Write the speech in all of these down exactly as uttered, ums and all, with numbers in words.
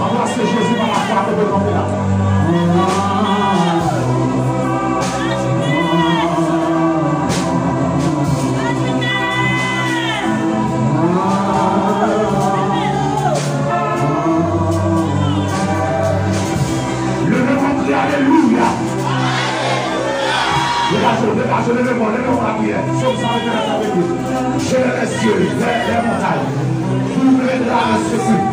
Anbrase Jezi nan lafwa kote w kanpe la. Leve kò, kriye alelouya. Degaje w, degaje w, leve kò, leve kò, lapriyè. Sòm sa, leve kò, leve kò. Je lève les yeux vers les montagnes. D'où me viendra le secours?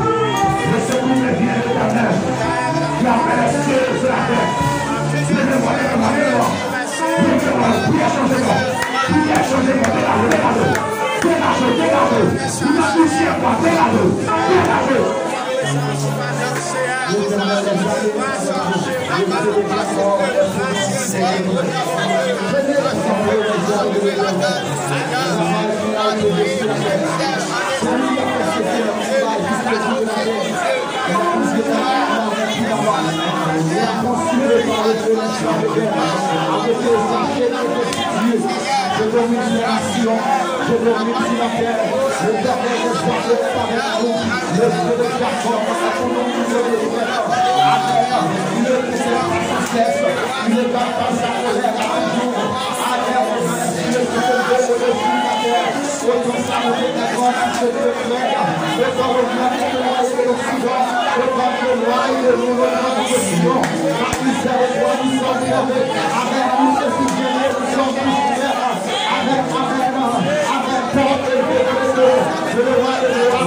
Le secours me vient de l'Éternel, qui a fait les cieux et la terre. Leve kò, leve kò, leve kò. Leve kò, priyè chanje kò. Priyè chanje kò, degaje, degaje. Degaje, degaje. Ou nan pousyè kò, degaje. Degaje. Je domine sur la terre. L'Éternel est avec nous. L'esprit de Jacob, il ne nous laisse pas sans cesse. Il ne garde pas sa colère à toujours. Amen. L'Esprit de Dieu au-dessus de la terre. Autant s'armer des grands qui se décrètent. Autant revenir de l'Orient et de l'Occident. Autant de loin et de loin, autant de Sion. Car il sert le roi du sang. Amen. Nous, c'est ce qui vient de nous, nous sommes tous frères. Amen, amen, amen. Porte et déclare que le roi de gloire,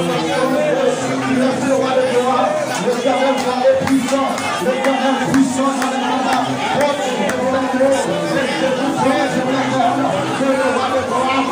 il est le roi de gloire. L'Éternel grand et puissant, l'Éternel puissant, amen, amen. Porte et déclare que c'est vous, frère, je m'appelle, que le roi de gloire,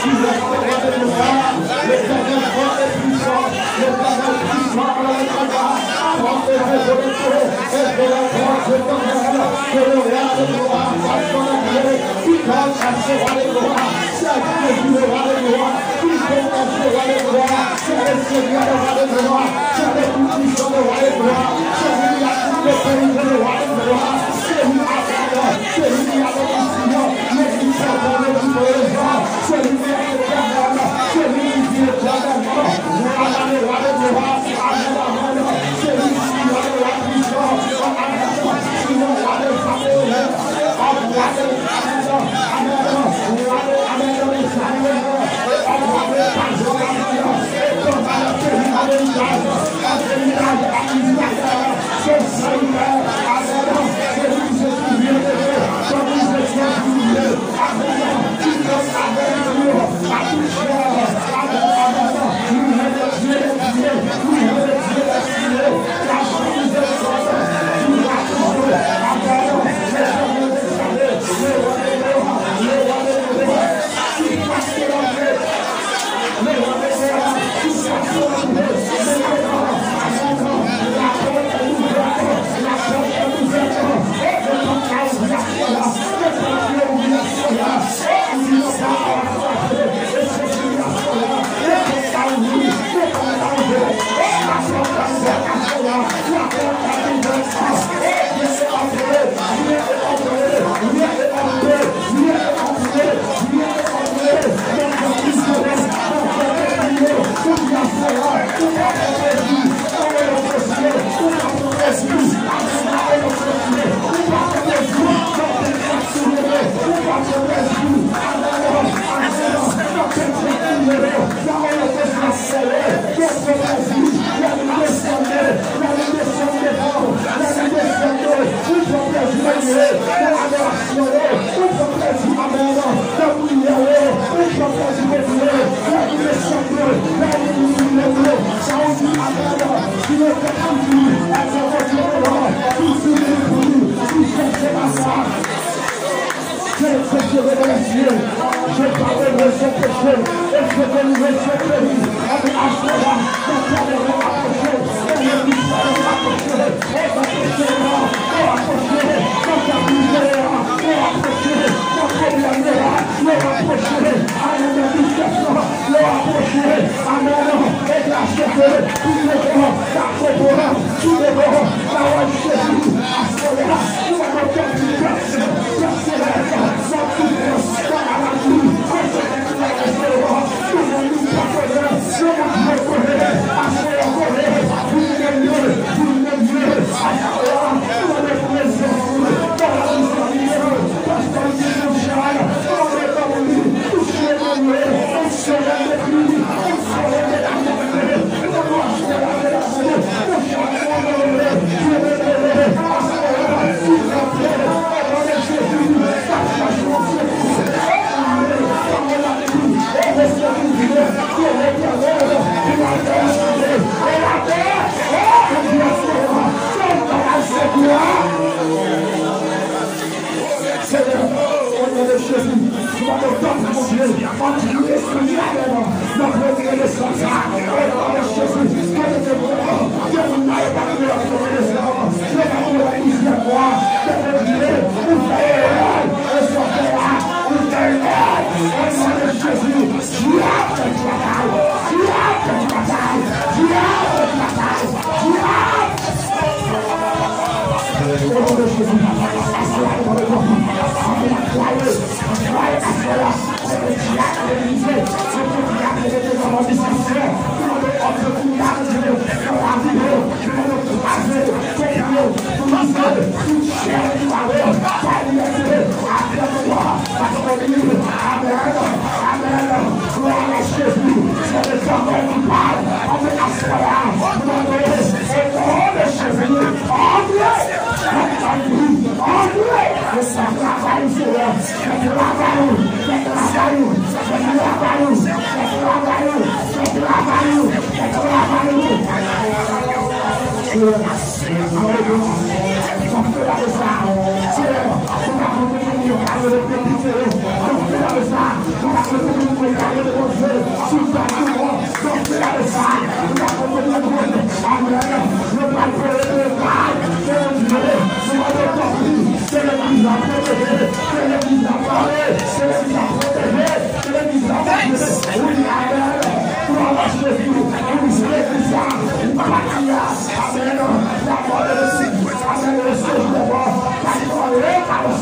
il est le roi de gloire. L'Éternel grand et puissant, l'Éternel puissant, amen, amen. Porte et déclare que c'est le roi de gloire, l'Éternel. Ke le roi de gloire soit honoré, quiconque est le roi de gloire, celui qui est le roi de gloire, quiconque est le roi de gloire, c'est le Seigneur le roi de gloire, c'est le tout-puissant le roi de gloire, celui qui a tout le pays le roi de gloire, celui qui a tout, celui qui a tout, celui qui a tout, celui qui a tout, celui qui vit éternellement, voilà le roi de gloire. Amen, amen. Celui qui a le roi puissant, amen. Qui a le roi de Samuel, amen, amen. Roi de, amen, roi de Samuel, roi de Samuel, et dans le pays d'héritage, un héritage à Israël, son salut, amen. Celui qui se souvient de Dieu, celui qui se souvient de Dieu, amen. Qui donne avec Dieu, Je, je, je remercie. Je pardonne son péché et je délivre son pays. Avec assurance, mon Père est approché, et le Christ est approché, et mon péché est mort, est approché, mon captivité est approché, mon problème est approché, avec le Christ est approché, amen, et la chute, tout le corps, la corps, tout le corps, la Jésus, assurance, nous avons captivité. Seigneur, au nom de Jésus, nous avons tant prié, on dit, Esprit, amen. Notre Dieu, le Seigneur, au nom de Jésus, que nous te prions, que nous n'ayons pas de prière pour le Seigneur. Nous avons la plusieurs fois, que nous prions, nous veillons, et sur terre, nous veillons, au nom de Jésus, diable, tu vas taire, diable, tu vas taire, diable, tu vas taire, diable. Au nom de Jésus, aswè a, nou mande tanpri, amen, aswè a, aswè a, aswè a, aswè a,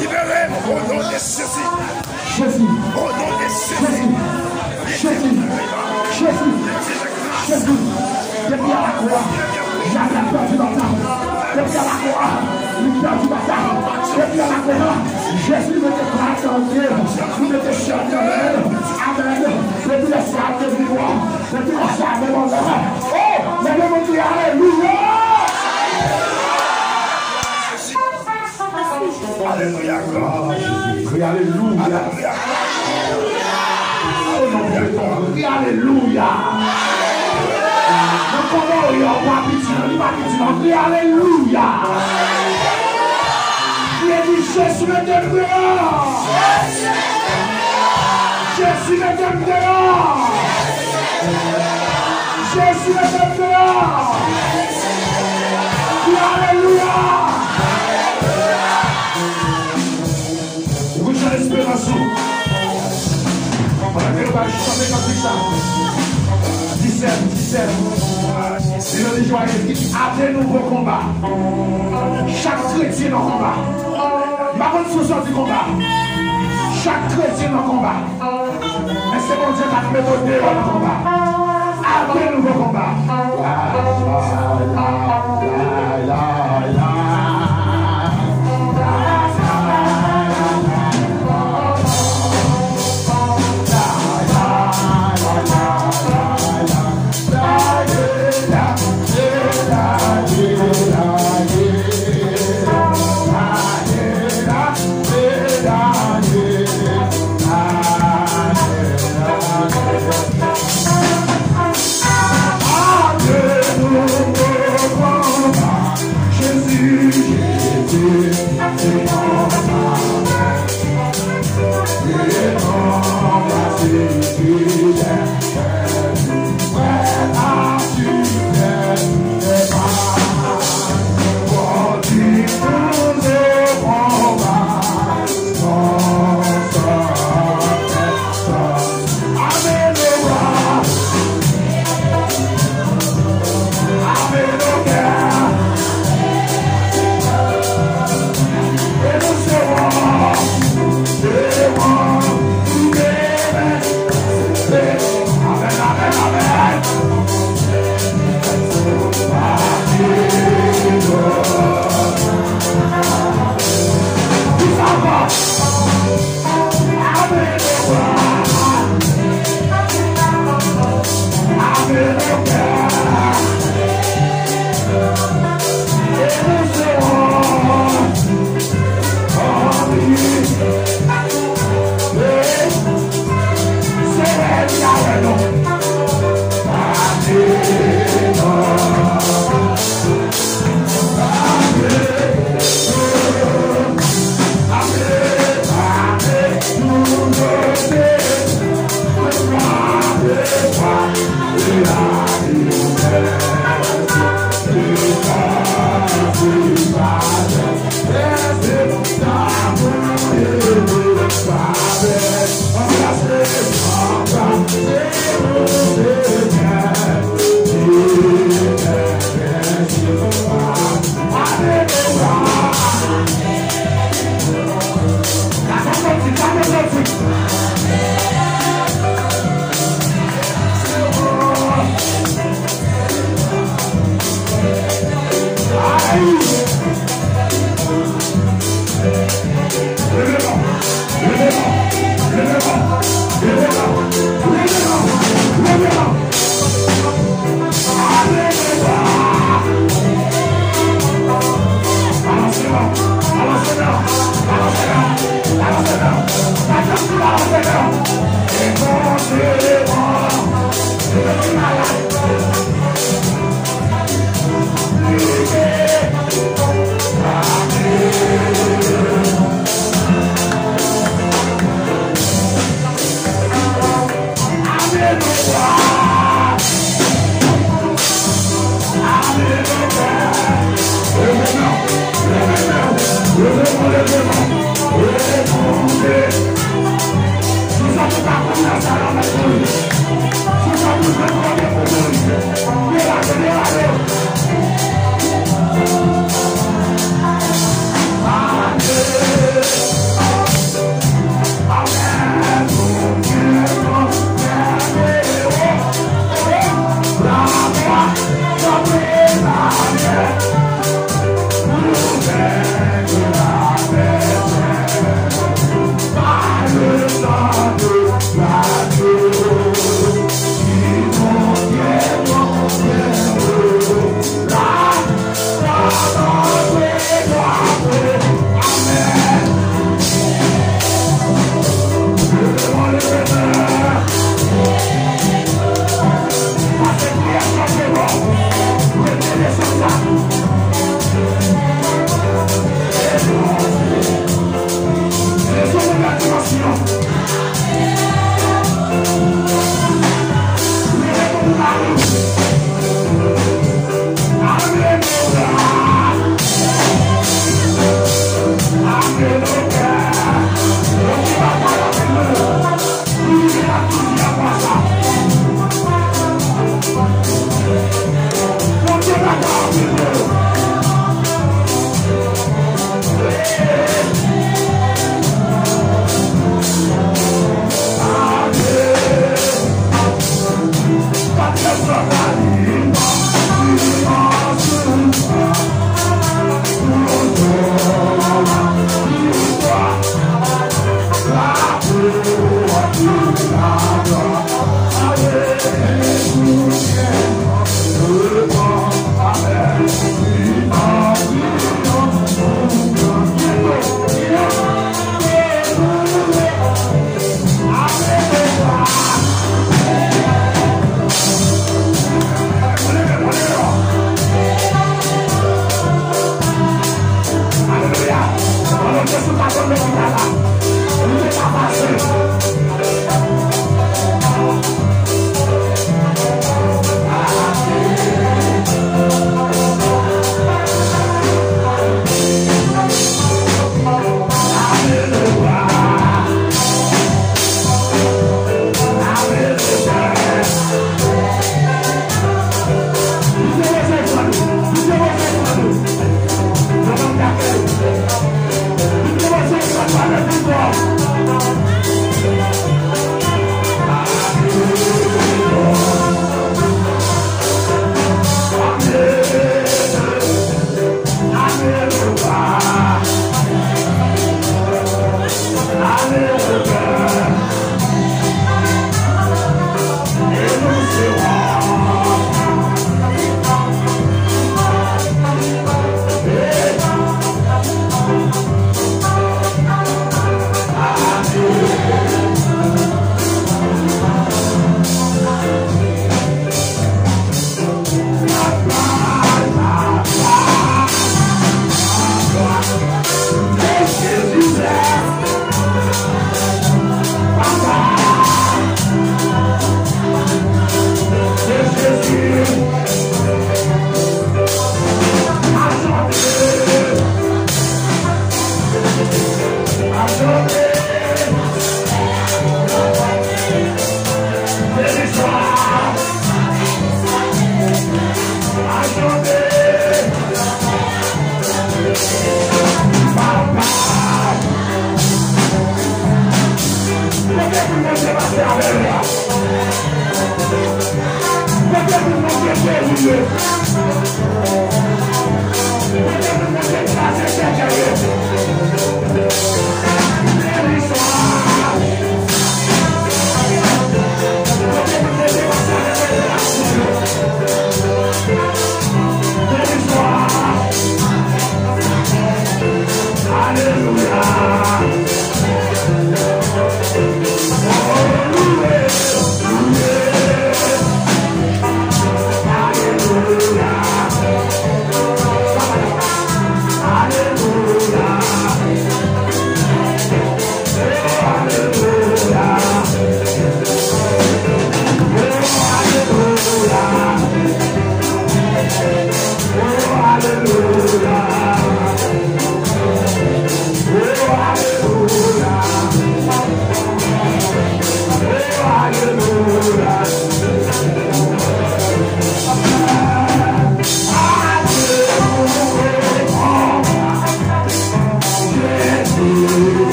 Libérez au nom de Jésus. Jezi. Au nom de Jésus. Jezi. Jezi. Jezi. Jezi. Depi a lakwa, Jezi pèdi batay. Depi a lakwa, li pèdi batay. Depi a lakwa, Jezi mete krak nan men l. Li mete chèn nan men l. Amèn. Depi lè sa, depi lè sa, depi lè sa, depi lè sa. Oh, leve men w, kriye alelouya! Alelouya, glwa a Jezi. Kriye alelouya. Alelouya. O non de Jezi, kriye alelouya. Nan kòman w ye a, ou pa piti non, li pa piti non, kriye alelouya. Kriye, di, Jezi mete m deyò. Jezi mete m deyò. Jezi mete m deyò. Di alelouya. Ou jan esperans ou. Pandan ke nou va chante kantik sa. Disèt, disèt. Melodi jwaye ki di, à de nouveaux combats. Chak kretyen nan konba. M pa konn si w sòti konba. Chak kretyen nan konba. Men se Bondye k ap mete w deyò nan konba. À de nouveaux combats.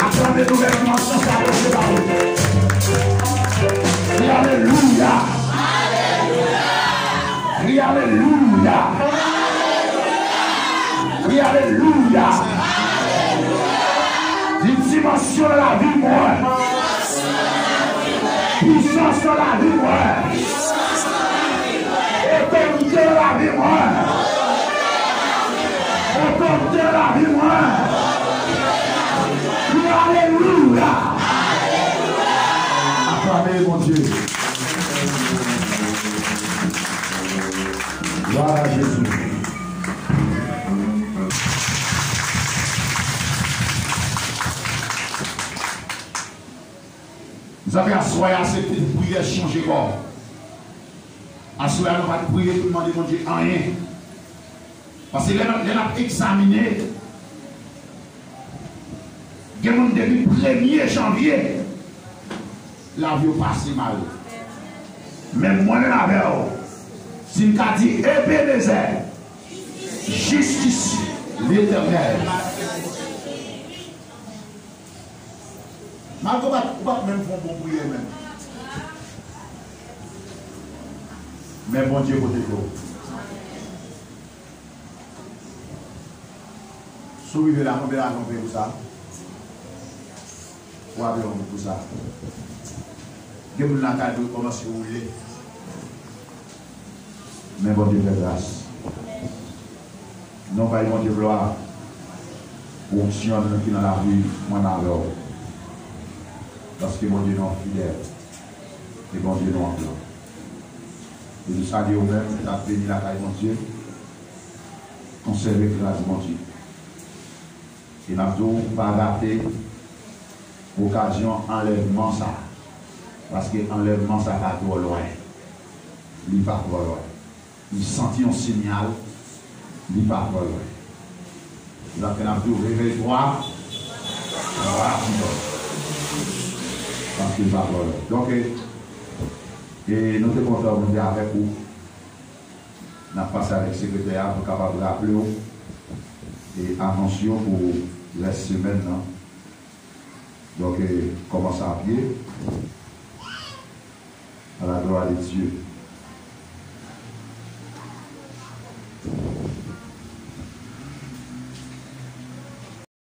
Aklame gouvènman sa, sa pase pa ou. Alelouya. Kri alelouya. Kri alelouya. Di dimansyon nan lavi mwen. Pwisans nan lavi mwen. Otorite nan lavi mwen. Otorite nan lavi mwen. Kri alelouya. Aklame Bondye. Glwa a Jezi. Mezanmi, aswè a se pou priyè chanje kò. Aswè a nou pa t priye pou n mande Bondye anyen. Paske lè n ap, lè n ap egzamine, gen moun depi premye janvye, lavi yo pase mal. Men mwen menm avè w, si n ka di Ebenezè, jistis Letènèl. Malgre w pa t, ou pa t menm fè yon bon priyè menm. Men Bondye pwoteje w. Si w rive la, konbyen lajan w peye pou sa? Ou pa peye yon goud pou sa. Gen moun lakay nou kòmanse woule. Men Bondye fè gras. Nou bay Bondye glwa pou onksyon ki nan lavi mwen avè w. Paske Bondye nou an fidèl. E Bondye nou an gran. E nou salye w menm ki t ap beni lakay Bondye. Konsève gras Bondye. E n ap di w pa rate okazyon anlèvman sa a. Paske anlèvman sa a pa twò lwen. Li pa twò lwen. M santi yon siyal, li pa twò lwen. Sa fè n ap di w, réveille-toi rapidement. Paske l pa vòlè. Donk, e, e nou te kontan, Bondye avèk ou. N ap pase avèk sekretè a pou kapab raple w e anons yo pou rès semèn nan. Donk, e, kòman sa ap ye? À la gloire de Dieu.